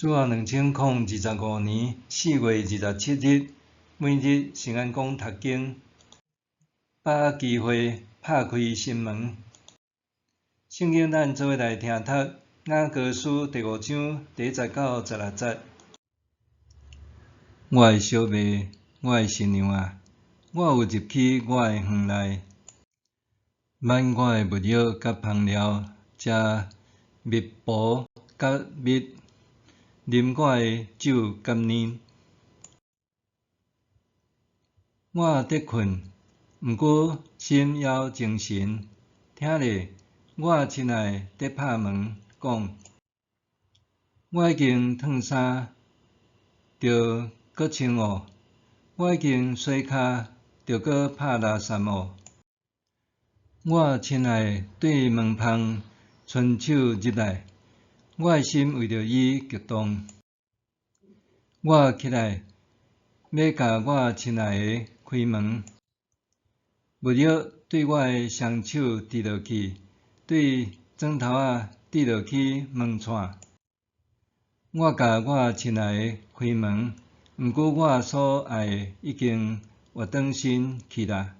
主後2025年4月27日，每日聖安講讀經，把握機會拍開心門。聖經咱做伙來聽讀雅歌書第五章第一節到16節。我的小妹，我的新娘啊，我有入去我的園內，挽我的沒藥佮香料，食蜜葡佮蜜，啉我的酒佮奶。我咧睏，毋過心猶精神。聽咧，我親愛的佇拍門，講：我已經脫衫，著閣穿哦；我已經洗跤，著閣拍垃圾哦。我親愛對門縫伸手入來，我的心為著伊激動。我起來，欲共我親愛的開門。沒藥對我的雙手滴落去，對指頭仔滴落去門掣。我共我親愛的開門，毋過我所愛的已經活轉身去啦。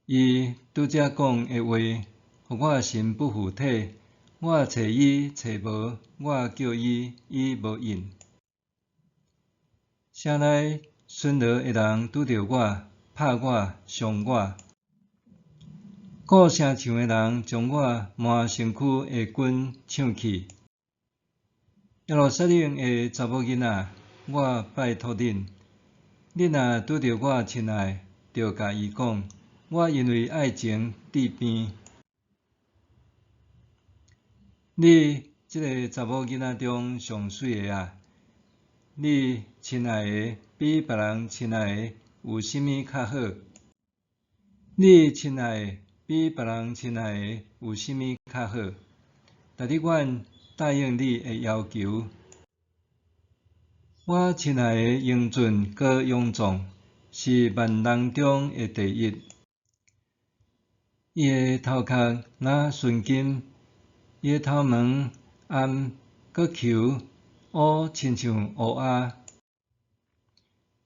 伊拄才講的話，予我神不附體。我揣伊揣無，我叫伊，伊無應。城內巡邏的人拄著我，拍我，傷我。顧城牆的人將我滿身軀的軍搶去。耶路撒冷的查某囡仔，我拜託恁，恁若拄著我親愛，就共伊講，我因為愛情致病。你這个查某囡仔中上媠的啊，你親愛的比別人親愛的有啥物較好？你親愛的比別人親愛的有啥物較好？值得阮答應你的要求。我親愛的英俊閣勇壯，是萬人中的第一。伊的頭殼若純金，伊的頭毛頷閣虯烏親像烏鴉。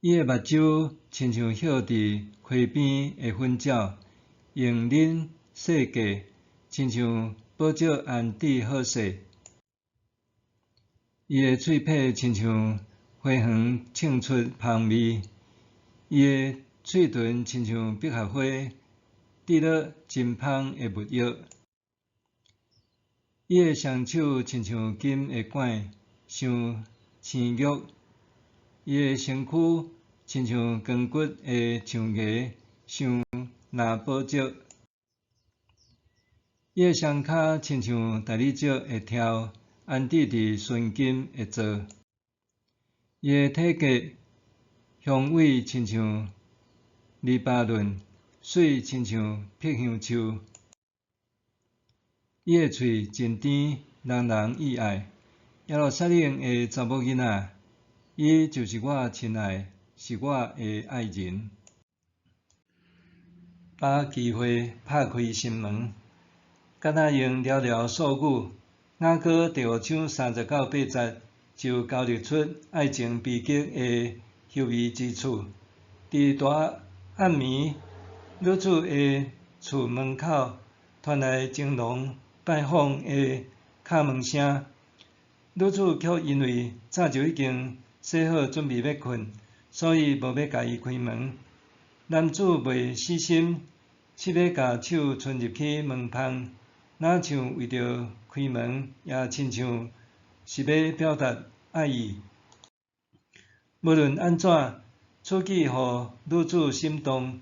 伊的目睭親像歇佇溪邊的粉鳥，用臉細過，親像寶石安置好勢。伊的喙䫌親像花園衝出芳味，伊的喙唇親像百合花，滴落真芳的蜜藥。伊的雙手親像金的管，像青玉；伊的身軀親像光骨的象牙，像藍寶石。伊的雙跤親像大理石的柱，安置佇純金的座。伊的體格雄偉親像黎巴嫩，媠親像碧香樹。伊的喙真甜，人人喜愛。耶路撒冷的查某囡仔，伊就是我親愛，是我的愛人。把握機會拍開心門，敢若用寥寥數語，雅歌第五章3節到8節就交代出愛情悲劇的幽微之處。佇大暗暝，女子的厝門口傳來情郎拜訪的敲門聲，女子卻因為早就已經洗好準備欲睏，所以無欲共伊開門。男子袂死心，試欲共手伸入去門縫，若像為著開門，也親像是欲表達愛意。無論按怎，此舉予女子心動，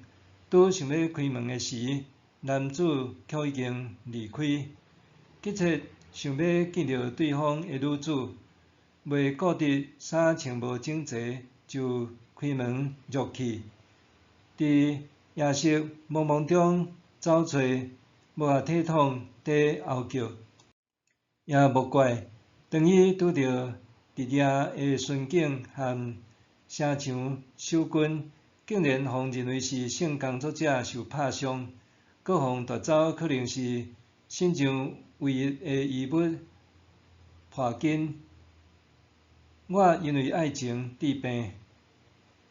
拄想欲開門的時，男子卻已經離開。急切想欲見著對方的女子，袂顧得衫穿無整齊，就開門入去。佇夜色濛濛中走揣，無合體統佇吼叫。也莫怪，當伊拄著日夜的巡警和城牆守軍，竟然予認為是性工作者受拍傷，閣予奪走可能是身上唯一的衣物，破筋。我因為愛情致病。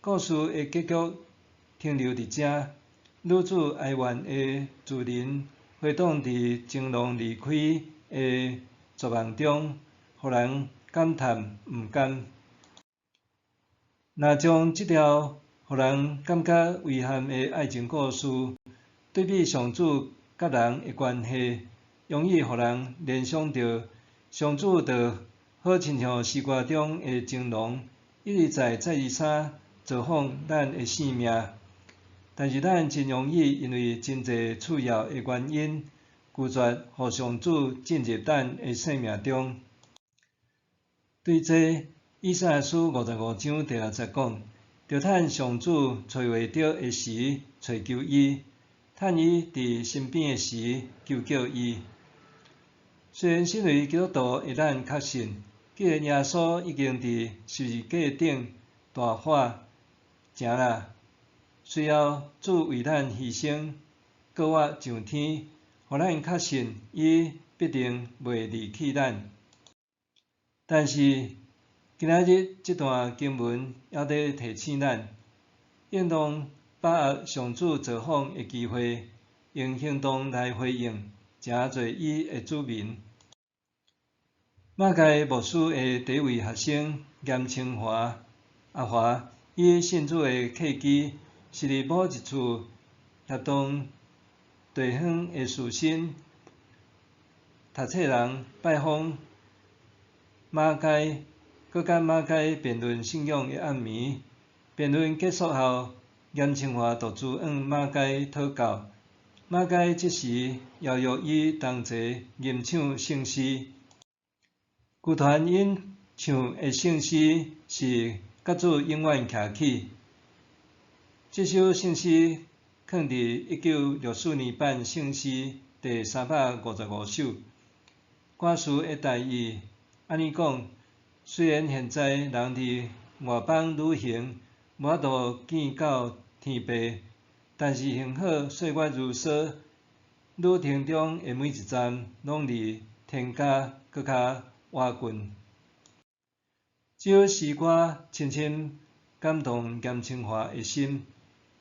故事的結局停留佇遮，女子哀怨的自憐迴盪佇情郎離開的絕望中，予人感嘆毋甘。若將這條予人感覺遺憾的愛情故事，對比上主佮人的關係，容易予人聯想到上主就好親像詩歌中的情郎，一而再再而三造訪咱的生命。但是咱真容易因為真濟次要的原因，拒絕予上主進入咱的生命中。對這，以賽亞書55章第六節講：著趁上主揣袂著的時，揣求伊；趁伊佇身邊的時，求叫伊。雖然身為基督徒的咱確信，既然耶穌已經佇十字架頂大喊成啦，隨後主為咱犧牲，復活上天，予咱確信伊必定袂離棄咱。但是今仔日這段經文猶咧提醒咱，應當把握上主造訪的機會，用行動來回應，成做伊的子民。馬偕牧師的第一位學生嚴清華阿華，伊信主的契機是佇某一次協同地方的士紳讀冊人拜訪馬偕，閣佮馬偕辯論信仰的暗暝。辯論結束後，嚴清華獨自向馬偕討教。馬偕這時邀約伊同齊吟唱聖詩。球團𪜶唱的聖詩是《佮主永遠徛起》。這首聖詩囥佇1964年版聖詩第355首。歌詞的大意按呢講：雖然現在人佇外邦旅行，無法度見到天父，但是幸好歲月如梭，旅程中的每一站，攏離天家閣較倚近。這首詩歌深深感動嚴清華的心，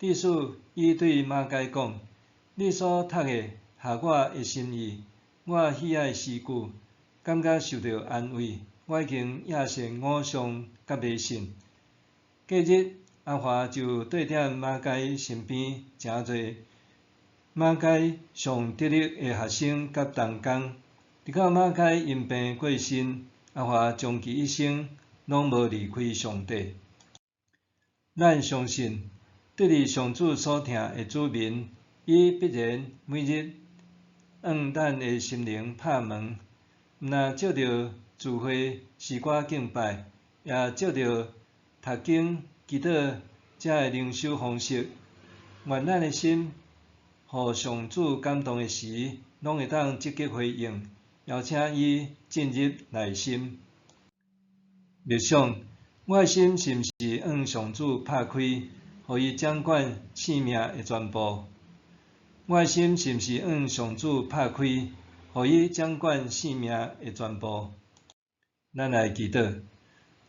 致使伊對馬偕講：你所讀的合我的心意，我喜愛詩句，感覺受著安慰。我已經厭勝偶像佮迷信。隔日，阿華就綴踮馬偕身邊，成做馬偕上得力的學生佮同工。直到馬偕因病過身，阿華終其一生攏無離開上帝。咱相信，得佇上主所疼的子民，伊必然每日向咱的心靈拍門，毋但藉著聚會詩歌敬拜，也藉著讀經、祈禱遮的靈修方式。願咱的心，予上主感動的時，攏會當積極回應，邀請伊進入內心。默想，我的心是毋是向上主拍開，予伊掌管生命的全部？我的心是毋是向上主拍開，予伊掌管生命的全部？咱來祈禱，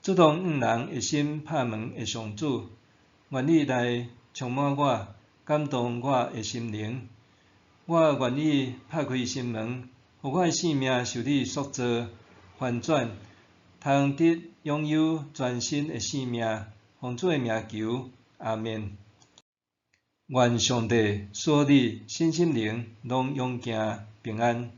主動向人的心拍門的上主，願你來充滿我，感動我的心靈。我願意拍開心門，予我的生命受你塑造、翻轉，通得擁有全新的生命。奉主的名求，阿們。願上帝賜予你身心靈攏勇健平安。